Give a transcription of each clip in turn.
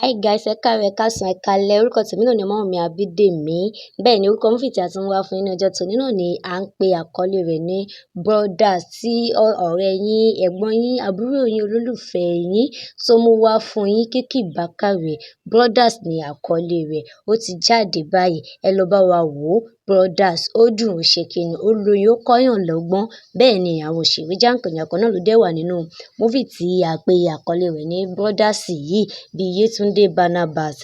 Hi guys, ẹ káàárọ̀, ẹ káàsán, ẹ káalẹ́. Orúkọ tèmi náà ni Ọmọ́wùnmí Abídèmí. Bẹ́ẹ̀ ni, orúkọ movie tí a tún wá fún yín ní ọjọ́ tòní náà ni à ń pe àkọlé rẹ̀ ní Brothers, tí ọ̀rẹ́ yín, ẹ̀gbọ́n yín, àbúrò yín, olólùfẹ́ yín tó mú wá fún yín, Kiki Bakare. Brothers ni àkọlé rẹ̀. Ó ti jáde báyìí. Ẹ lọ bá wa wò ó. Brothers, ó dùn, ó ṣe kíni, ó lóyún, ó kọ́yàn lọ́gbọ́n. Bẹ́ẹ̀ ni àwọn òṣèré jànkànjànkàn náà ló dẹ̀ wà nínú movie tí a pe àkọlé rẹ̀ ní Brothers yìí, bíi Yétúndé Barnabas,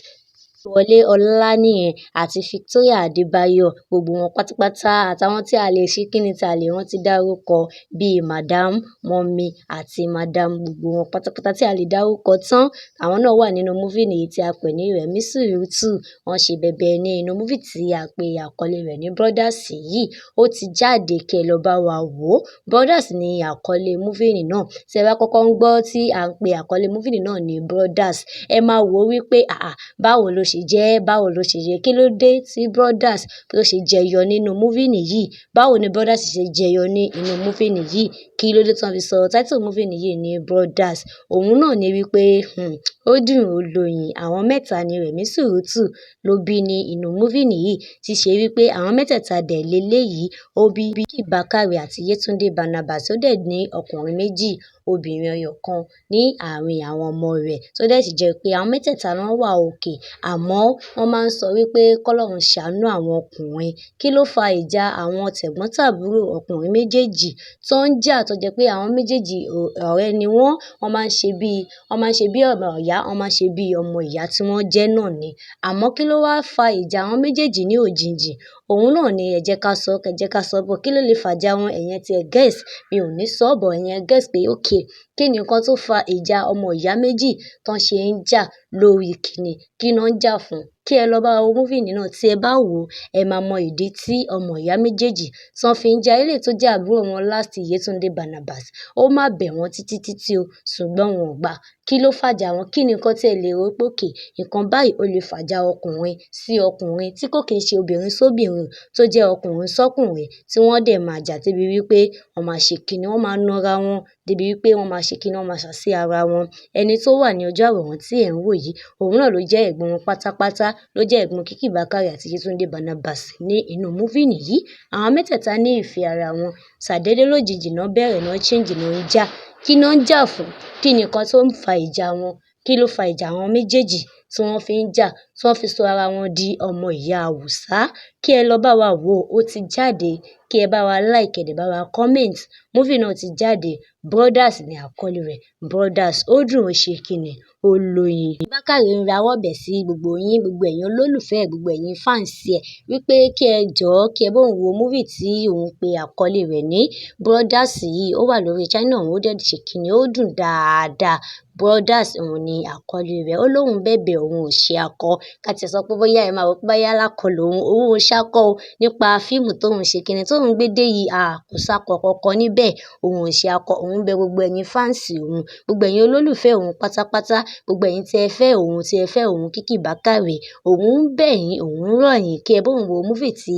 Wọlé Ọláníyan àti Victoria Adébáyọ̀, gbogbo wọn pátápátá àtàwọn tí a lè ṣe kíni tí a lè rántí dárúkọ bíi Madam Mummy àti Madam, gbogbo wọn pátápátá tí a lè dárúkọ tán. Àwọn náà wà nínú movie nìyí tí a pè ní Rẹ̀mí Sùrùtù. Wọ́n ṣe bẹbẹ ní inú movie tí a pe àkọlé rẹ̀ ní Brothers yìí. Ó ti jáde, kí ẹ lọ bá wa wò ó. Brothers ni àkọlé movie náà. Tí ẹ bá kọ́kọ́ ń gbọ́ tí à ń pe àkọlé movie náà ní Brothers, ẹ máa wò ó wípé, àà, báwo ló ṣe jẹ́? Báwo ló ṣe jẹ́? Kí ló dé tí Brothers tó ṣe jẹyọ nínú movie yìí? Báwo ni Brothers ṣe jẹyọ ní inú movie yìí? Kí ló dé tí wọ́n fi sọ title movie yìí ní Brothers? Òun náà ni wípé, ó dùn, ó lóyin. Àwọn mẹ́ta ni Rẹ̀mí Sùrùtù ló bí ní inú movie yìí, tí ṣe wípé àwọn mẹ́tẹ̀ẹ̀ta dẹ̀ leléyìí. Ó bí Kiki Bakare àti Yétúndé Barnabas, ó dẹ̀ ní ọkùnrin méjì, obìnrin ẹyọ kan ní àárín àwọn ọmọ rẹ̀, tó dẹ̀ sì jẹ́ pé àwọn mẹ́tẹ̀ẹ̀ta náà wà òkè. Àmọ́ wọ́n máa ń sọ wípé kọ́lọ́run ṣàánú àwọn ọkùnrin. Kí ló fa ìjà àwọn tẹ̀gbọ́n-tàbúrò ọkùnrin méjèèjì tó ń jà, tó jẹ́ pé àwọn méjèèjì ọ̀rẹ́ ni wọ́n? Wọ́n máa ń ṣe bí ọmọ ìyá, wọ́n máa ń ṣe bí ọmọ ìyá tí wọ́n jẹ́ náà ni. Àmọ́ kí ló wá fa ìjà àwọn méjèèjì ní òjijì? Òun náà ni ẹ jẹ́ ká sọ, ẹ jẹ́ ká sọ bọ̀. Kí ló lè fàjà wọn? Ẹ̀yin tí ẹ guess, mi ò ní sọ bọ̀, ẹ̀yin guess pé okay, kí ni nǹkan tó fa ìjà ọmọ ìyá méjì tó ń ṣe ń jà lórí kíni? Kí ni wọ́n ń jà fún? Kí ẹ lọ bá wo movie náà. Tí ẹ bá wò ó, ẹ máa mọ ìdí tí ọmọ ìyá méjèèjì tí wọ́n fi ń jà. Eléyìí tó jẹ́ àbúrò wọn last, Yétúndé Barnabas, ó má bẹ̀ wọ́n títí títí o, ṣùgbọ́n wọn ò gbà. Kí ló fàjà wọn? Kí ni nǹkan tí ẹ lè rò pé okay, nǹkan báyìí ó lè fàjà ọkùnrin sí ọkùnrin tí kò kí ń ṣe obìnrin sóbìnrin, tó jẹ́ ọkùnrin sọ́kùnrin, tí wọ́n dẹ̀ máa jà débi wípé wọ́n máa ṣe kíni, wọ́n máa na ara wọn, débi wípé wọ́n máa ṣe kíni, wọ́n máa ṣàṣì ara wọn? Ẹni tó wà ní ojú àwòrán tí ẹ̀ ń wò yìí, òun náà ló jẹ́ ẹ̀gbọ́n wọn pátápátá, ló jẹ́ ẹ̀gbọ́n Kiki Bakare àti Yétúndé Barnabas ní inú movie yìí. Àwọn mẹ́tẹ̀ẹ̀ta ní ìfẹ́ ara wọn. Ṣàdédé lójijì náà bẹ̀rẹ̀ náà change náà ń jà. Kí ni wọ́n ń jà fún? Kí ni nǹkan tó ń fa ìjà wọn? Kí ló fa ìjà àwọn méjèèjì tí wọ́n fi ń jà, tí wọ́n fi sọ ara wọn di ọmọ ìyá Awùsá? Kí ẹ lọ bá wa wò ó, ó ti jáde. Kí ẹ bá wa like, ẹ dẹ̀ bá wa comment. Movie náà ti jáde. Brothers ni àkọlé rẹ̀. Brothers, ó dùn, ó ṣe kíni, ó lóyin. Bakare ń rawọ́ bẹ̀ sí gbogbo yín, gbogbo ẹ̀yin olólùfẹ́, gbogbo ẹ̀yin fans ẹ̀, wípé kí ẹ jọ̀ọ́, kí ẹ bá òun wo movie tí òun pe àkọlé rẹ̀ ní Brothers yìí. Ó wà lórí channel òun, ó dẹ̀ ṣe kíni, ó dùn dáadáa. Brothers òun ni àkọlé rẹ̀. Ó lóun bẹ̀bẹ̀, òun ò ṣe akọ. Ká tí ẹ sọ pé bóyá ẹ máa rò pé bóyá alákọ lòun, òun ò ṣákọ o nípa fíìmù tóun ṣe kíni, tóun gbé dé yìí, à kò sákọ kankan níbẹ̀. Òun ò ṣe akọ. Òun bẹ gbogbo ẹ̀yin fans òun, gbogbo ẹ̀yin olólùfẹ́ òun pátápátá, gbogbo ẹ̀yin tí ẹ fẹ́ òun, tí ẹ fẹ́ òun Kiki Bakare. Òun ń bẹ̀ yín, òun ń rọ̀ yín kí ẹ bá òun wo movie tí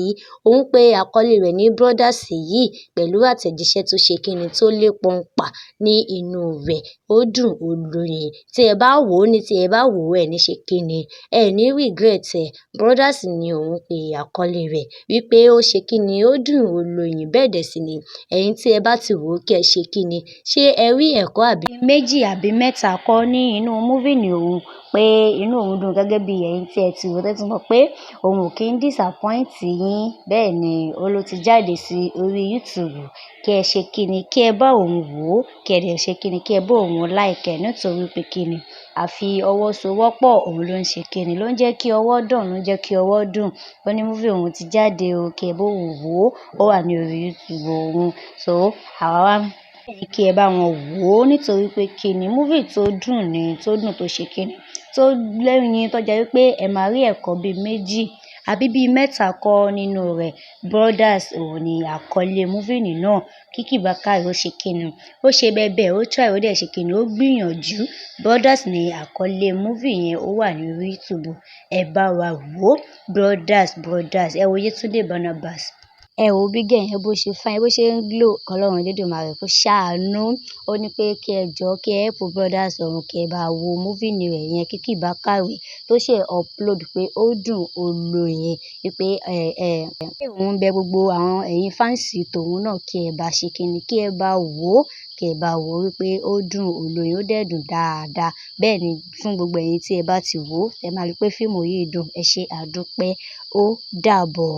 òun pe àkọlé rẹ̀ ní Brothers yìí pẹ̀lú àtẹ̀jíṣẹ́ tó ṣe kíni, tó lé pọ́npà ní inú rẹ̀. Ó dùn, ó lóyin. Tí ẹ bá wò ó ní, tí ẹ bá wò ó, ẹ ní ṣe kíni, ẹ ní regret ẹ. Brothers ni òun pe àkọlé rẹ̀ wípé ó ṣe kíni, ó dùn, ó lóyin. Bẹ́ẹ̀ dẹ̀ sì ni ẹ̀yin tí ẹ bá ti wò ó, kí ẹ ṣe kíni. Ṣé ẹ rí ẹ̀kọ́ àbí méjì àbí mẹ́ta kọ́ ní inú movie ni òun pé inú òun dùn gẹ́gẹ́ bí ẹ̀yin tí ẹ ti wò ó tẹ́tí mọ̀ pé òun ò kí ń disappoint yín. Bẹ́ẹ̀ ni ó ló ti jáde sí orí YouTube. Kí ẹ ṣe kíni, kí ẹ bá òun wò ó, kí ẹ dẹ̀ ṣe kíni, kí ẹ bá òun like ẹ̀, nítorí pé kíni, àfi ọwọ́ sowọ́pọ̀ òun ló ń ṣe kíni, ló ń jẹ́ kí ọwọ́ dùn, ló ń jẹ́ kí ọwọ́ dùn. Ó ní movie òun ti jáde o, kí ẹ bá òun wò ó, ó wà ní orí YouTube òun. So àwa wá kí ẹ bá wọn wò ó nítorí pé kíni, movie tó dùn ni, tó dùn, tó ṣe kíni, tó lẹ́yìn, tó jẹ́ wípé ẹ máa rí ẹ̀kọ́ bí méjì àbí bí mẹ́ta kọ́ nínú rẹ̀. Brothers òun ni àkọlé movie náà. Kiki Bakare ó ṣe kíni, ó ṣe bẹbẹ, ó try, ó dẹ̀ ṣe kíni, ó gbìyànjú. Brothers ni àkọlé movie yẹn, ó wà ní orí YouTube. Ẹ bá wa wò ó. Brothers, Brothers. Ẹ wo Yétúndé Barnabas. Ẹ wo bí girl yẹn bó ṣe fine, bó ṣe ń glow. Ọlọ́run Elédùmarè kó ṣàánú. Ó ní pé kí ẹ jọ, kí ẹ help brothers òun, kí ẹ bá wo movie rẹ̀ yẹn, Kiki Bakare, tó ṣe upload pé ó dùn ó lóyin. Wípé òun bẹ gbogbo àwọn ẹ̀yin fans tòun náà kí ẹ bá ṣe kíni, kí ẹ bá wò ó, kí ẹ bá wò ó wípé ó dùn ó lóyin, ó dẹ̀ dùn dáadáa. Bẹ́ẹ̀ ni fún gbogbo ẹ̀yin tí ẹ bá ti wò ó, ẹ máa rí pé fíìmù yìí dùn. Ẹ ṣé, àdúpẹ́. Ó dàbọ̀.